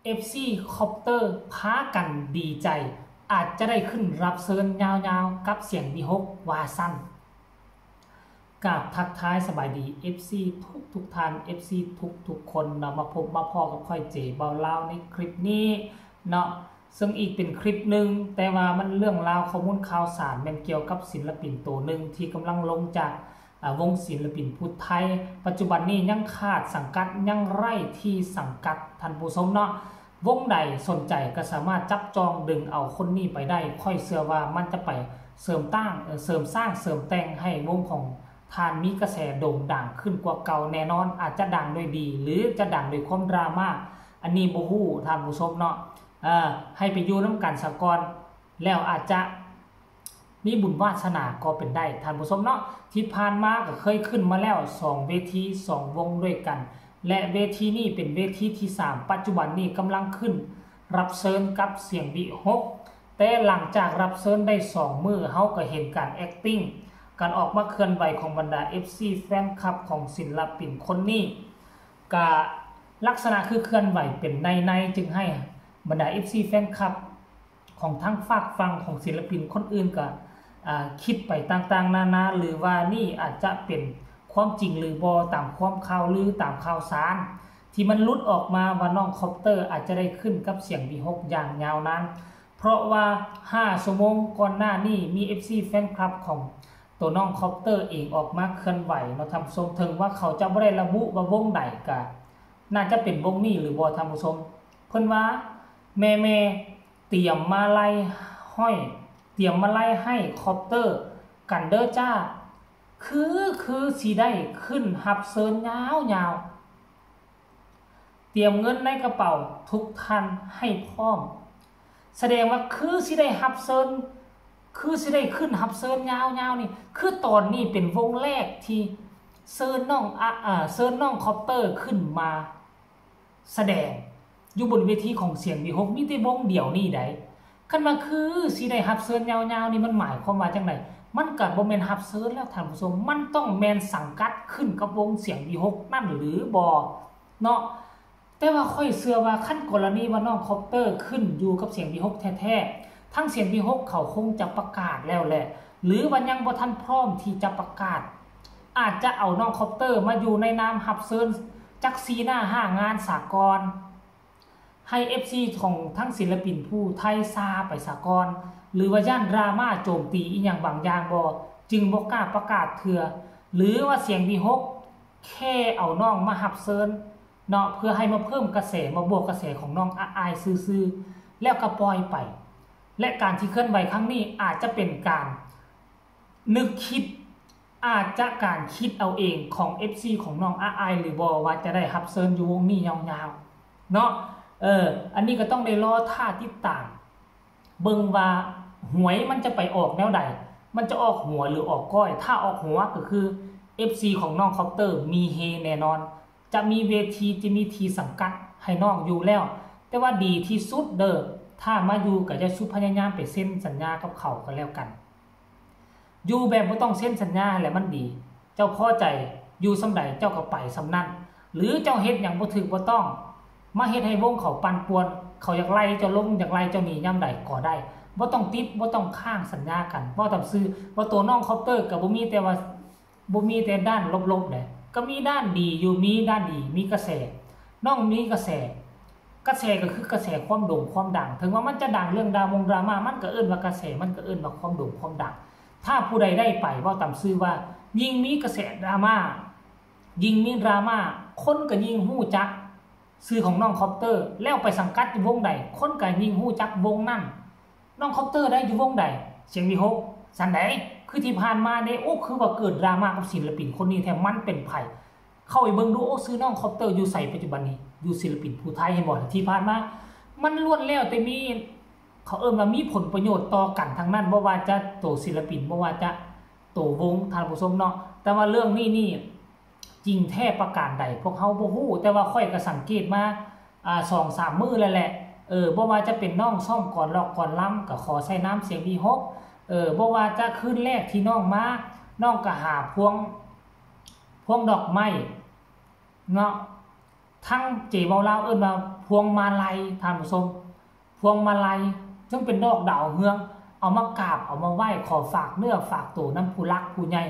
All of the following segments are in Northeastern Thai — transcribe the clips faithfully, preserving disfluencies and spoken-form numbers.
เอฟซี คอปเตอร์ พากันดีใจ อาจจะได้ขึ้นรับเชิญยาวๆ กับเสียงวีหก ว่าซั่น กราบทักทายสบายดี เอฟซี ทุกทุกท่าน เอฟซี ทุกทุกคนเนาะ มาพบมาพ้อกับข้อยเจเบาลาวในคลิปนี้เนาะ ซึ่งอีกเป็นคลิปหนึ่ง แต่ว่ามันเรื่องราวข้อมูลข่าวสารแม่นเกี่ยวกับศิลปินตัวหนึ่งที่กำลังลงจาก อ่าวงศิลปินผู้ไทย ปัจจุบันนี้ยังขาดสังกัด ยังไร้ที่สังกัด ท่านผู้ชมเนาะ วงใดสนใจก็สามารถจับจองดึงเอาคนนี้ไปได้ ข้อยเชื่อว่ามันจะไปเสริมตั้งเอ่อเสริมสร้างเสริมแต่งให้วงของท่านมีกระแสโด่งดังขึ้นกว่าเก่าแน่นอน อาจจะดังโดยดี หรือจะดังโดยความดราม่า อันนี้บ่ฮู้ท่านผู้ชมเนาะ เอ่อให้ไปอยู่นำกันซะก่อน แล้วอาจจะมีบุญวาสนาก็เป็นได้ท่านผู้ชมเนาะ ที่ผ่านมาก็เคยขึ้นมาแล้วสองเวทีสองวงด้วยกัน และเวทีนี้เป็นเวทีที่สาม ปัจจุบันนี้กำลังขึ้นรับเชิญกับเสียงวีหก แต่หลังจากรับเชิญได้สองมื้อ เฮาก็เห็นการ acting การออกมาเคลื่อนไหวของบรรดา เอฟซี แฟนคลับของศิลปินคนนี้ กะลักษณะคือเคลื่อนไหวเป็นในๆ จึงให้บรรดา เอฟซี แฟนคลับของทั้งฝากฝั่งของศิลปินคนอื่นก็อ่าคิดไปต่างๆ นานา หรือว่านี่อาจจะเป็นความจริงหรือบ่ ตามความข่าวลือ ตามข่าวสาร ที่มันหลุดออกมาว่าน้องคอปเตอร์อาจจะได้ขึ้นกับเสียงวีหก อย่างยาวนาน เพราะว่าห้าชั่วโมงก่อนหน้านี้มี เอฟซี แฟนคลับของตัวน้องคอปเตอร์เองออกมาเคลื่อนไหวเนาะท่านผู้ชม ถึงว่าเขาจะบ่ได้ระบุว่าวงใดก็น่าจะเป็นวงนี้หรือบ่ท่านผู้ชม เพิ่นว่า แม่ๆ เตรียมมาลัยห้อย เตรียมมาลัยให้คอปเตอร์กันเด้อจ้า คือคือสิได้ขึ้นรับเชิญยาวๆ เตรียมเงินในกระเป๋าทุกท่านให้พร้อม แสดงว่าคือสิได้รับเชิญ คือสิได้ขึ้นรับเชิญยาวๆ นี่ คือตอนนี้เป็นวงแรกที่เชิญน้องอะอ่าเชิญน้องคอปเตอร์ขึ้นมาแสดงอยู่บนเวทีของเสียงวีหก มีแต่วงเดียวนี่ใด คันว่าคือสิได้รับเชิญยาวๆ นี่มันหมายความว่าจั่งใด มันก็บ่แม่นรับเชิญแล้วท่านผู้ชม มันต้องแม่นสังกัดขึ้นกับวงเสียงวีหก นั่นหรือบ่เนาะ แต่ว่าข้อยเชื่อว่าคันกรณีว่าน้องคอปเตอร์ขึ้นอยู่กับเสียงวีหก แท้ๆ ทางเสียงวีหก เขาคงจะประกาศแล้วแหละ หรือว่ายังบ่ทันพร้อมที่จะประกาศ อาจจะเอาน้องคอปเตอร์มาอยู่ในนามรับเชิญจักสี่หน้าห้างานซะก่อน ให้ เอฟซี ของทั้งศิลปินผู้ไทยซาไปซะก่อน หรือว่าย่านดราม่าโจมตีอีหยังบางอย่างบ่ จึงบ่กล้าประกาศเทื่อ หรือว่าเสียงวีหก แค่เอาน้องมารับเชิญเนาะ เพื่อให้มาเพิ่มกระแส มาบวกกระแสของน้องอ้ายซื่อๆ แล้วก็ปล่อยไป และการที่เคลื่อนไหวครั้งนี้อาจจะเป็นการนึกคิด อาจจะการคิดเอาเองของ เอฟซี ของน้องอ้ายหรือบ่ ว่าจะได้รับเชิญอยู่วงนี้ยาวๆ เนาะ เออ อันนี้ก็ต้องได้รอท่าติดตาม เบิ่งว่าหวยมันจะไปออกแนวใด มันจะออกหัวหรือออกก้อย ถ้าออกหัวก็คือ เอฟซี ของน้องคอปเตอร์มีเฮแน่นอน จะมีเวที จะมีที่สังกัดให้น้องอยู่แล้ว แต่ว่าดีที่สุดเด้อ ถ้ามาอยู่ก็อย่าสุพยายามไปเซ็นสัญญากับเขาก็แล้วกัน อยู่แบบบ่ต้องเซ็นสัญญาแหละมันดี เจ้าพอใจอยู่ส่ำใดเจ้าก็ไปส่ำนั้น หรือเจ้าเฮ็ดหยังบ่ถูกบ่ต้อง มาเฮ็ดให้วงเขาปั่นป่วน เขาอยากไล่เจ้าลง อยากไล่เจ้าหนียามใดก็ได้ บ่ต้องติด บ่ต้องค้างสัญญากัน เว้าตามซื่อ ว่าตัวน้องคอปเตอร์ก็บ่มีแต่ว่า บ่มีแต่ด้านลบๆ เด้ ก็มีด้านดีอยู่ มีด้านดี มีกระแส น้องมีกระแส กระแสก็คือกระแสความโด่งความดัง ถึงว่ามันจะดังเรื่องดรามงดราม่า มันก็เอิ้นว่ากระแส มันก็เอิ้นว่าความโด่งความดัง ถ้าผู้ใดได้ไป เว้าตามซื่อว่า ยิ่งมีกระแสดราม่า ยิ่งมีดราม่า คนก็ยิ่งฮู้จักชื่อของน้องคอปเตอร์ แล้วไปสังกัดอยู่วงใด คนก็ยิ่งฮู้จักวงนั้น น้องคอปเตอร์ได้อยู่วงใด เสียงวีหก ซั่นใด คือที่ผ่านมาเด้ โอ้ คือว่าเกิดดราม่ากับศิลปินคนนี้แท้ มันเป็นไผ เข้าไปเบิ่งดู โอ้ ชื่อน้องคอปเตอร์อยู่ไสปัจจุบันนี้ อยู่ศิลปินผู้ไทย เห็นบ่ ที่ผ่านมา มันล้วนแล้วแต่มี เขาเอิ้นว่ามีผลประโยชน์ต่อกันทั้งนั้น บ่ว่าจะโตศิลปิน บ่ว่าจะโตวง ท่านผู้ชมเนาะ แต่ว่าเรื่องนี้นี่ จริงแท้ประการใด พวกเฮาบ่ฮู้ แต่ว่าข้อยก็สังเกตมา อ่า สองสามมื้อแล้วแหละ เออ บ่ว่าจะเป็นน้องซ้อมกลอนร็อกกลอนลำ ก็ขอใส่นามเสียงวีหก เออ บ่ว่าจะคืนแรกที่น้องมา น้องก็หาพวง พวงดอกไม้เนาะ ทางเจเว้าลาวเอิ้นว่าพวงมาลัย ท่านผู้ชม พวงมาลัย ซึ่งเป็นดอกดาวเฮือง เอามากราบ เอามาไหว้ ขอฝากเนื้อฝากตัวนำผู้หลักผู้ใหญ่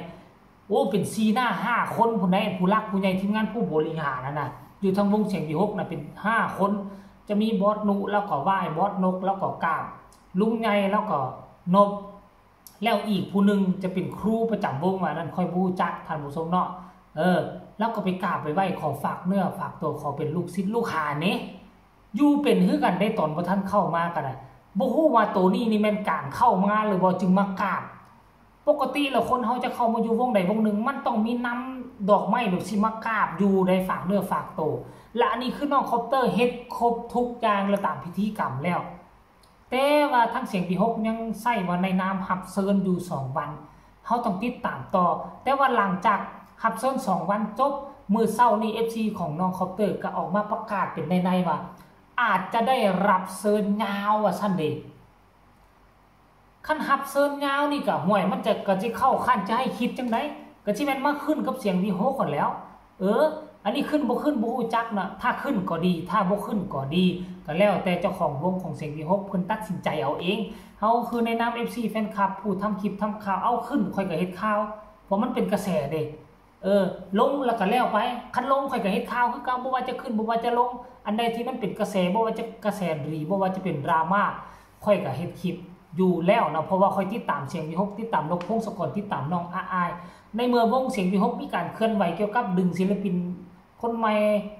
โอ้ เป็นสี่หน้าห้าคนพุ้นได้ ผู้หลักผู้ใหญ่ ทีมงานผู้บริหารนั่นน่ะ อยู่ทางวงเสียงวีหกน่ะ เป็นห้าคน จะมีบอสนุ แล้วก็ไหว้ บอสนก แล้วก็กราบ ลุงใหญ่ แล้วก็นบ แล้วอีกผู้หนึ่งจะเป็นครูประจำวง ว่านั่นค่อยบ่รู้จัก ท่านผู้ชมเนาะ เออ แล้วก็ไปกราบไปไหว้ ขอฝากเนื้อฝากตัว ขอเป็นลูกศิษย์ลูกหาเน่ อยู่เป็นคือกันได้ ตอนบ่ทันเข้ามาก็ได้ บ่ฮู้ว่าโตนี้นี่แม่นการเข้ามาหรือบ่ จึงมากราบ ปกติแล้วคนเฮาจะเข้ามาอยู่วงใดวงหนึ่ง มันต้องมีนำดอกไม้แบบสิมากราบอยู่ได้ ฝากเนื้อฝากตัว และอันนี้คือน้องคอปเตอร์เฮ็ดครบทุกอย่างแล้วตามพิธีกรรมแล้ว แต่ว่าทางเสียงวีหกยังใส่ว่าในนามรับเชิญอยู่สองวัน เฮาต้องติดตามต่อ แต่ว่าหลังจากรับเชิญสองวันจบ มื้อเช้านี้ เอฟซี ของน้องคอปเตอร์ก็ออกมาประกาศเป็นในๆว่า อาจจะได้รับเชิญยาวว่าซั่นเด้ คันรับเชิญยาวนี่ก็ ห่วย มันจะ ก็สิเข้าขั้นจะให้คิดจั่งใด ก็สิแม่นมาขึ้นกับเสียงวีหกก่อนแหล้ว เออ อันนี้ขึ้นบ่ขึ้นบ่ฮู้จักนะ ถ้าขึ้นก็ดี ถ้าบ่ขึ้นก็ดี ก็แล้วแต่เจ้าของวงของเสียงวีหกเพิ่นตัดสินใจเอาเอง เฮาคือในนาม เอฟซี แฟนคลับ ผู้ทำคลิปทำข่าว เอาขึ้นข้อยก็เฮ็ดข่าว เพราะมันเป็นกระแสเด้ เออ ลงแล้วก็แล้วไป คันลงข้อยก็เฮ็ดข่าวคือเก่า บ่ว่าจะขึ้นบ่ว่าจะลง อันใดที่มันเป็นกระแส บ่ว่าจะกระแสดี บ่ว่าจะเป็นดราม่า ข้อยก็เฮ็ดคลิปอยู่แล้วเนาะ เพราะว่าข้อยติดตามเสียงวีหก ติดตามนกพงศกร ติดตามน้องอ้าย ในเมื่อวงเสียงวีหกมีการเคลื่อนไหวเกี่ยวกับดึงศิลปินคนใหม่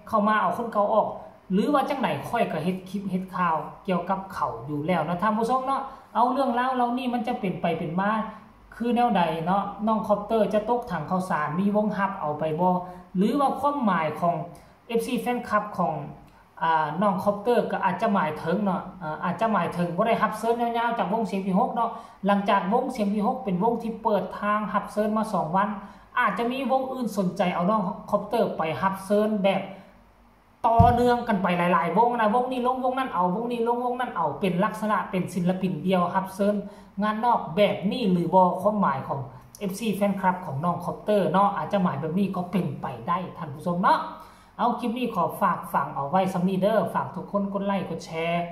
เข้ามา เอาคนเก่าออก หรือว่าจั่งใด ข้อยก็เฮ็ดคลิปเฮ็ดข่าวเกี่ยวกับเขาอยู่แล้วเนาะ ท่านผู้ชมเนาะ เอาเรื่องราวเหล่านี้มันจะเป็นไปเป็นมาคือแนวใดเนาะ น้องคอปเตอร์จะตกถังข้าวสาร มีวงฮับเอาไปบ่ หรือว่าความหมายของ เอฟซี แฟนคลับของ อ่า น้องคอปเตอร์ก็อาจจะหมายถึงเนาะ อ่า อาจจะหมายถึงบ่ได้รับเชิญยาวๆจากวงเสียงวีหกเนาะ หลังจากวงเสียงวีหกเป็นวงที่เปิดทางรับเชิญมาสองวัน อาจจะมีวงอื่นสนใจเอาน้องคอปเตอร์ไปรับเชิญแบบต่อเนื่องกันไปหลายๆวงนะ วงนี้ลงวงนั้นเอา วงนี้ลงวงนั้นเอา เป็นลักษณะเป็นศิลปินเดี่ยวรับเชิญงานนอกแบบนี้หรือบ่ ความหมายของ เอฟซี แฟนคลับของน้องคอปเตอร์เนาะ อาจจะหมายแบบนี้ก็เป็นไปได้ ท่านผู้ชมเนาะ เอาคลิปนี้ขอฝากฝังเอาไว้ส่ำนี้เด้อ ฝากทุกคนกดไลค์กดแชร์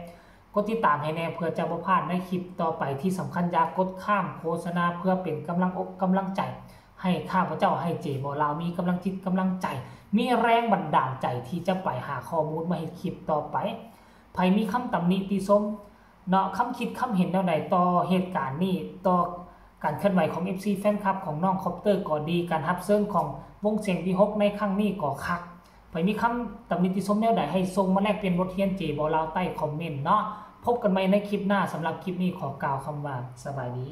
กดติดตามให้แน่เพื่อจะบ่พลาดในคลิปต่อไป ที่สำคัญอย่ากดข้ามโฆษณา เพื่อเป็นกำลังอกกำลังใจให้ข้าพเจ้า ให้เจบ่าวลาวมีกำลังจิตกำลังใจ มีแรงบันดาลใจที่จะไปหาข้อมูลมาเฮ็ดคลิปต่อไป ไผมีคำตำหนิติชมเนาะ คำคิดคำเห็นแนวใดต่อเหตุการณ์นี้ ต่อการเคลื่อนไหวของ เอฟซี แฟนคลับของน้องคอปเตอร์ก็ดี การรับเชิญของวงเสียงวีหกในครั้งนี้ก็คัก ไผมีคำตำหนิติชมแนวใดให้ส่งมาแลกเปลี่ยนบทเรียนเจบ่าวลาวใต้คอมเมนต์เนาะ พบกันใหม่ในคลิปหน้า สำหรับคลิปนี้ขอกล่าวคำว่าสบายดี